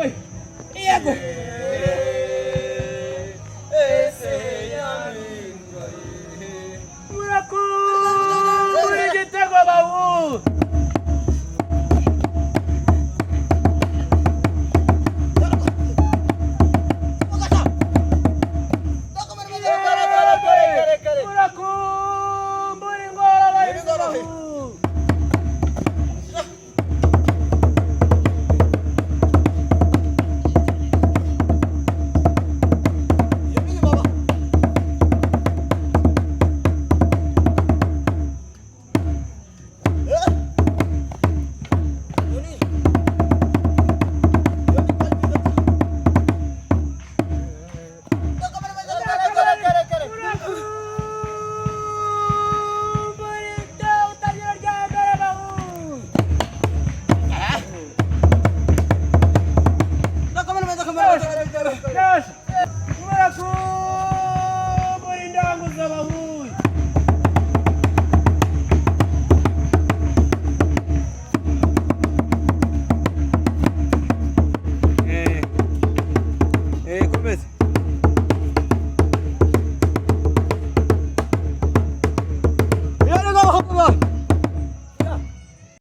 Yego, yego. Murakumbura igitego bawu. Murakumbura ingorane bawu. Murakumbura itangira rya mbere bawu. Yes. Murakumbura indanguza bawu.